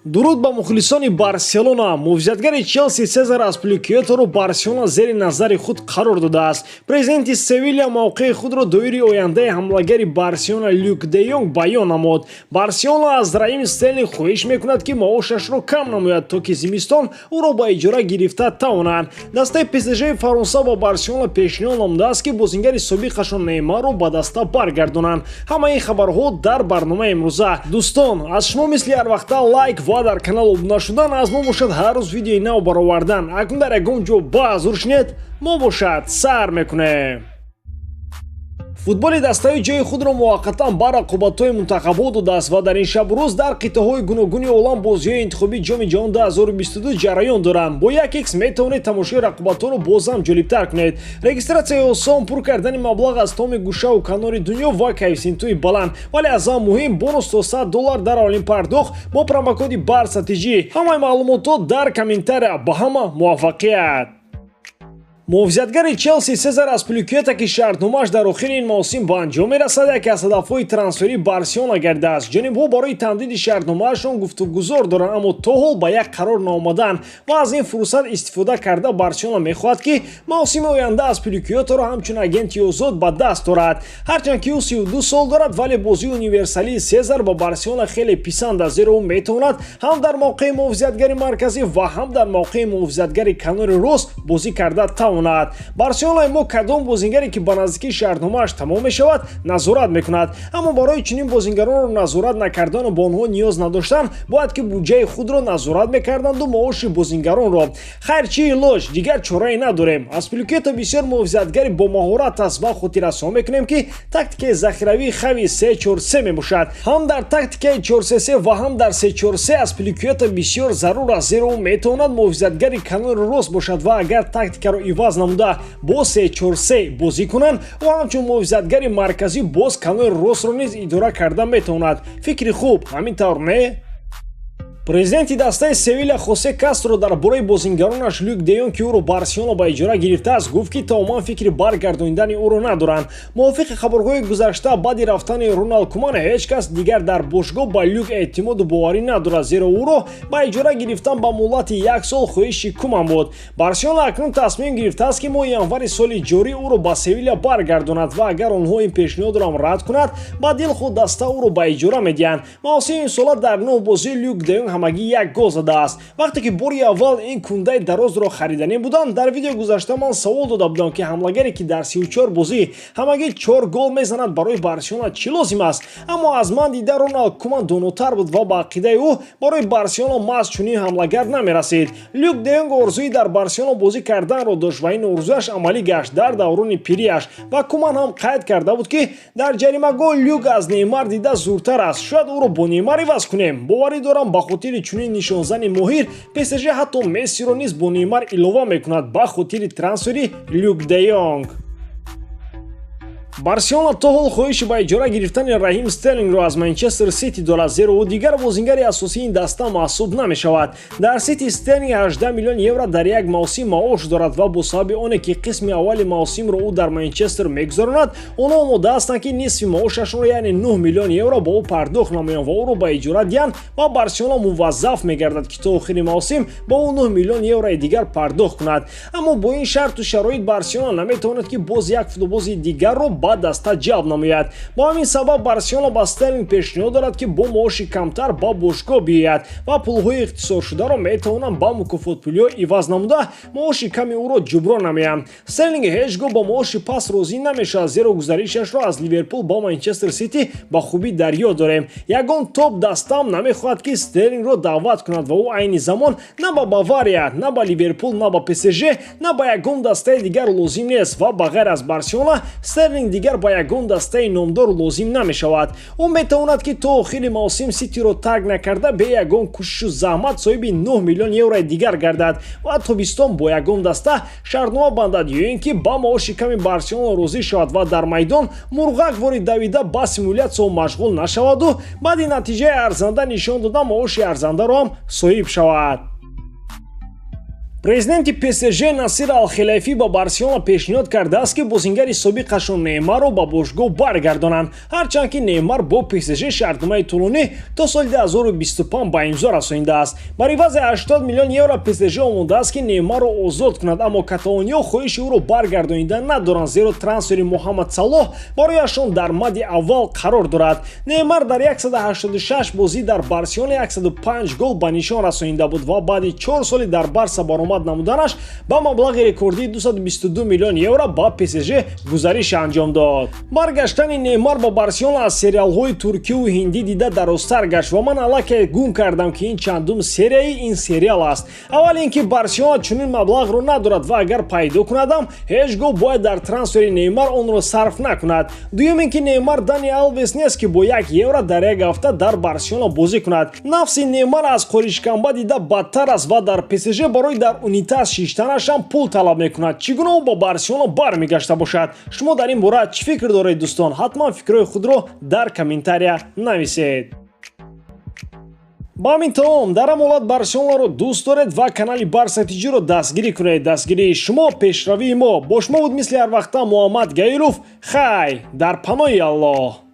Дуруд ба мухлисони Барселона. Муҳофизатгари Челси Сезар Аспиликуэтаро Барселона зери назари худ қарор додааст. Президенти Севиля мавқеи худро доири ояндаи ҳамлагари Барселона Люк де Йонг баён намуд. Барселона аз Раҳим Стерлинг хоҳиш мекунад, ки маошашро кам намояд, то ки зимистон ӯро ба иҷора гирифта тавонанд. Дастаи ПСЖ Фаронса ба Барселона пешниҳод намудааст, ки бозингари собиқашон Неймарро ба даста баргардонанд. Ҳамаи ин хабарҳо дар барномаи имрӯза. Дӯстон, аз шумо мисли ҳарвақта лайк ва дар канал обуна шудан, аз мо бошад ҳар рӯз видеои нав баровардан. Акнун дар ягон ҷо ба зур шинед, мо бошад сар мекунем. Футболи дастаи ҷои худро муваққатан ба рақобатҳои мунтахабҳо додааст ва дар ин шабу рӯз дар қитъаҳои гуногуни олам бозиҳои интихобии Ҷоми ҷаҳон 2022 ҷараён доранд. Бо 1x метавонед тамошои рақобатҳоро бозам ҷолибтар кунед. Регистратсияи осон, пур кардани маблағ аз тамоми гӯшаву канори дунё ва коэффисиентҳои баланд, вале аз ҳама муҳим бонус то 100 доллар дар аввалин пардохт бо промокоди Барса ТЖ. Ҳамаи маълумотҳо дар комментария. Ба ҳама муваффақият! Муҳофизатгари Челси Сезар Аспиликуэта, ки шартномааш дар охири ин мавсим ба анҷом мерасад, яке аз ҳадафҳои трансферии Барселона гардидааст. Ҷонибҳо барои тамдиди шартномаашон гуфтугузор доранд, аммо то ҳол ба як қарор наомаданд ва аз ин фурсат истифода карда, Барселона мехоҳад, ки мавсими оянда Аспиликуэтаро ҳамчун агенти озод ба даст орад. Ҳарчанд ки ӯ 32 сол дорад, вале бозии универсалии Сезар ба Барселона хеле писанд аст, зеро ӯ метавонад ҳам дар мавқеи муҳофизатгари марказӣ ва ҳам дар мавқеи муҳофизатгари канори рост бозӣ карда тавонад. Барселонаи мо кадом бозингаре, ки ба наздикӣ шартномааш тамом мешавад, назорат мекунад, аммо барои чунин бозингаронро назорат накардану ба онҳо ниёз надоштан, бояд ки буҷаи худро назорат мекарданду маоши бозингаронро. Хайр, чӣ илоҷ, дигар чорае надорем. Аспиликуэта бисёр муҳофизатгари бомаҳорат аст ва хотиррасон мекунем, ки тактикаи захиравии Хави 3-4-3 мебошад. Ҳам дар тактикаи 4-3-3 ва ҳам дар 3-4-3 Аспиликуэта бисёр зарур аст, зеро ӯ метавонад муҳофизатгари канори рост бошад ва агар тактикаро иваз намуда бо 3-4-3 бозӣ кунанд, ӯ ҳамчун муҳофизатгари марказӣ боз канори ростро низ идора карда метавонад. Фикри хуб, ҳамин тавр, не? Президенти дастаи Севиля Хосе Кастро дар бораи бозингаронаш Люк де Йонг, ки ӯро Барселона ба иҷора гирифтааст, гуфт, ки тамоман фикри баргардонидани ӯро надоранд. Мувофиқи хабарҳои гузашта, баъди рафтани Роналд Куман ҳеҷ кас дигар дар бошгоҳ ба Люк эътимоду боварӣ надорад, зеро ӯро ба иҷора гирифтан ба муҳлати як сол хоҳиши Куман буд. Барселона акнун тасмим гирифтааст, ки моҳи январи соли ҷорӣ ӯро ба Севиля баргардонад ва агар онҳо ин пешниҳодро рад кунад, ба дилхоҳ даста ӯро ба иҷора медиҳанд. Мавсими имсола дар нӯҳ бозӣ Люк де Йонг ҳамагӣ як гол задааст. Вақте ки бори аввал ин кундаи дарозро хариданӣ буданд, дар видео гузашта ман савол дода будам, ки ҳамлагаре, ки дар 34 бозӣ ҳамагӣ чор гол мезанад, барои Барселона чӣ лозим аст? Аммо аз ман дида Роналд Куман донотар буд ва ба ақидаи ӯ барои Барселона маҳз чунин ҳамлагар намерасид. Люк де Йонг орзуи дар Барселона бозӣ карданро дошт ва ин орзуяш амалӣ гашт дар даврони пирияш. Ва Куман ҳам қайд карда буд, ки дар ҷаримагоҳ Люк аз Неймар дида зуртар аст, шояд ӯро бо Неймар иваз кунем. Боварӣ дорам, ба хотири чунин нишонзани моҳир ПСЖ ҳатто Мессиро низ бо Неймар илова мекунад ба хотири трансфери Люк де Йонг. Барселона то ҳол хоҳиши ба иҷора гирифтани Раҳим Стерлингро аз Манчестер Сити дорад, зеро ӯ дигар бозингари асосии ин даста маҳсуб намешавад. Дар Сити Стерлинг 18 миллион евро дар як мавсим маош дорад ва бо сабаби оне ки қисми аввали мавсимро ӯ дар Манчестер мегузаронад, онҳо омода ҳастанд, ки нисфи маошашонро, яъне 9 миллион евро, ба ӯ пардохт намоянд ва ӯро ба иҷора диҳанд ва Барселона муваззаф мегардад, ки то охири мавсим ба ӯ 9 миллион еврои дигар пардохт кунад. Аммо бо ин шарту шароит Барселона наметавонад, ки боз як футболбози дигарро ба даста ҷалб намояд. Бо ҳамин сабаб Барселона ба Стерлинг пешниҳод дорад, ки бо маоши камтар ба бошгоҳ биёяд ва пулҳои ихтисоршударо метавонанд ба мукофотпулиҳо иваз намуда, маоши ками ӯро ҷуброн намоянд. Стерлинг ҳеҷ гоҳ ба маоши паст розӣ намешавад, зеро гузаришашро аз Ливерпул ба Манчестер Сити ба хубӣ дар ёд дорем. Ягон топ дастаам намехоҳад, ки Стерлингро даъват кунад ва ӯ айни замон на ба Бавария, на ба Ливерпул, на ба ПСЖ, на ба ягон дастаи дигар лозим нест ва ба ғайр аз Барселона Стерлинг дигар ба ягон дастаи номдор лозим намешавад. Ӯ метавонад, ки то охири мавсим Ситиро тарк накарда, бе ягон кӯшишу заҳмат соҳиби 9 миллион еврои дигар гардад ва тобистон бо ягон даста шартнома бандад ё ин ки ба маоши ками Барселона розӣ шавад ва дар майдон мурғак ворид давида ба симулятсия машғул нашаваду баъди натиҷаи арзанда нишон дода, маоши арзандаро ҳам соҳиб шавад. Президенти ПСЖ Насир Алхелайфӣ ба Барселона пешниҳод кардааст, ки бозингари собиқашон Неймарро ба бошгоҳ баргардонанд, ҳарчанд ки Неймар бо ПСЖ шартномаи тӯлонӣ то соли 2025 ба имзо расонидааст. Бар ивази 80 миллион евро ПСЖ омодааст, ки Неймарро озод кунад, аммо каталониё хоҳиши ӯро баргардонидан надоранд, зеро трансфери Муҳаммад Салоҳ барояшон дар мадди аввал қарор дорад. Неймар дар 186 бозӣ дар Барселона 105 гол ба нишон расонида буд ва баъди 4 соли дар Барса баромад намуданаш ба маблағи рекордии 222 миллион евро ба ПСЖ гузариш анҷом дод. Баргаштани Неймар ба Барселона аз сериалҳои туркиву ҳиндӣ дида дарозтар гашт ва ман аллакай гум кардам, ки ин чандум серияи ин сериал аст. Аввал ин ки Барселона чунин маблағро надорад ва агар пайдо кунадам, ҳеҷ гоҳ бояд дар трансфери Неймар онро сарф накунад. Дуюм ин ки Неймар Дани Алвес нест, ки бо 1 евро дар як ҳафта дар Барселона бозӣ кунад. Нафси Неймар аз қоришкамба дида бадтар аст ва дар ПСЖ барои дар унитаз шиштанашам пул талаб мекунад. Чӣ гуна ӯ ба Барселона бармегашта бошад? Шумо дар ин бора чӣ фикр доред, дӯстон? Ҳатман фикрҳои худро дар комментария нависед. Ба ҳамин тамом. Дар ҳам ҳолат Барселонаро дӯст доред ва канали Барса Тиҷиро дастгирӣ кунед. Дастгирии шумо пешравии мо. Бо шумо буд мисли ҳар вақта Муҳаммад Гаилов. Хай, дар паноҳи Аллоҳ.